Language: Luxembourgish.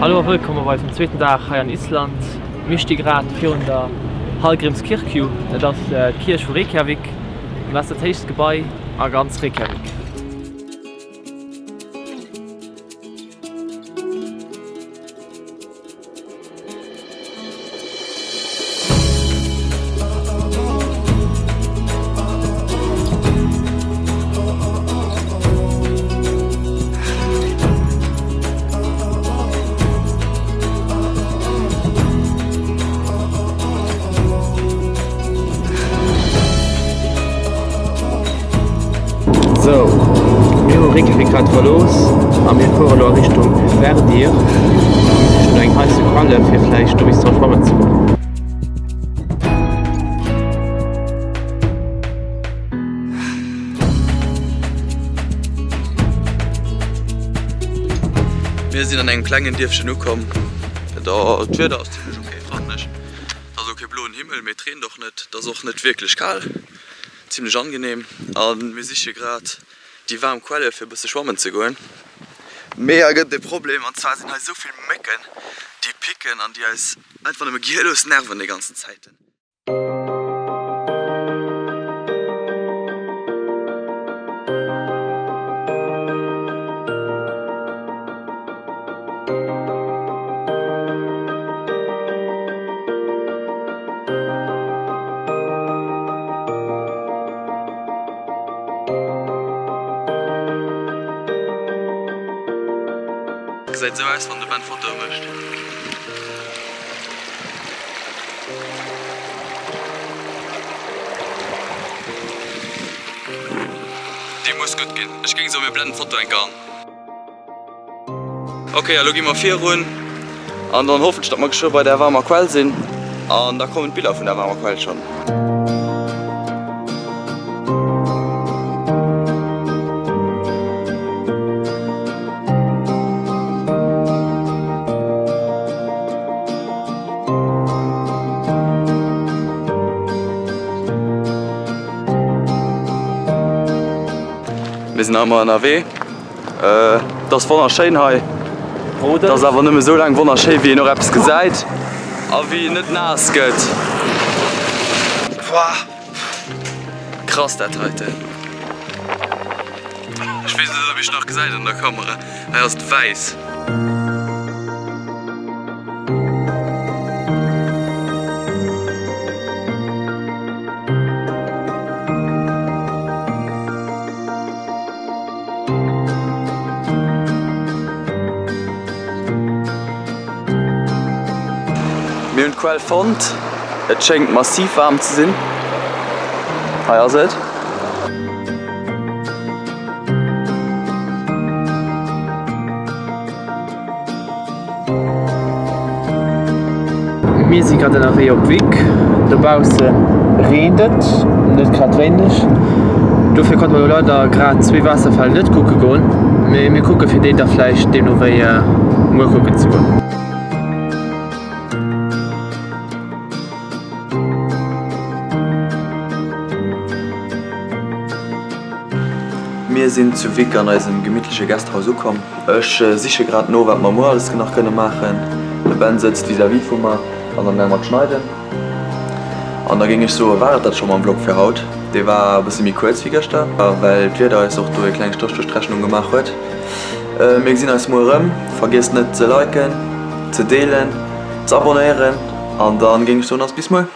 Hallo a wëllkomm op eisem zweeten Dag hei an Island. Mir sti grad virun der Hallgrímskirkju, dat ass d'Kierch vu Reykjavik an dat ass dat héichst Gebai a ganz Reykjavik. Sou, mir hu Reykjavik grad verlooss a mir fuere lo a Richtung Hverir. Mir sichen no eng heisse Quelle fir vläicht do bis dra schwammen ze goen. Mir sinn an engem klengen Dierfchen ukomm. D'Wieder ass zimlech ok fannen ech. Et ass ok bloen Himmel, mee et reent och net. Et ass och net wierklech kal, zimlech angenehm. A mir siche grad déi waarm Quelle fir e bësse schwammen ze goen. Mee hei gëtt et e Problem an zwar sinn hei esou vill Mécken déi picken an déi eis einfach nëmme gierlos nerven déi ganzen Zäiten. Gesäit esou aus wann de Ben Fotoe mécht. Déi muss gutt ginn. Ech géing soen mir blennen d'Foto eng Kéier an. Ok, a lo gi mer virun an dann hoffentlech datt mer geschwë bei der waarmer Quell sinn an da kommen d'Biller vun der waarmer Quell schonn. Mir sinn nach ëmmer ënnerwee. Et ass wonnerschéin hei. Et ass awer nëmme sou laang wonnerschéi wéi een och eppes gesäit a wéi een net naass gëtt. Krass dat heiten. Ech weess net ob ee nach gesäit an der Kamera. Hei ass et wäiss. Mir hunn d'Quell fonnt. Et schéngt massiv waarm ze sinn. Hei ass et. Mir si grad ënnerwee op Vic. Dobausse reent et, net grad wéineg. Dofir konnte mer elo leider grad zwee Waasserfäll net kucke goen, mee mir kucke fir déi da vläicht deemno wéi muer kucken ze goen. Mir sinn zu Vic an eisem gemittleche Gästehaus ukomm. Ech siche grad no wat mer muer alles nach kënne maachen. De Ben sëtzt vis-à-vis vu mer an am gaang mat schneiden. An da géing ech soe war et dat scho mam Vlog fir haut. Dee war e bësse méi kuerz wéi gëschter, well d'Wieder eis och do e klenge Stréch duerch d'Rechnung gemaach huet. Mir gesinn eis muer erëm. Vergiesst net ze liken, ze deelen, z'abonnéieren an dann géing ech soen ass bis muer.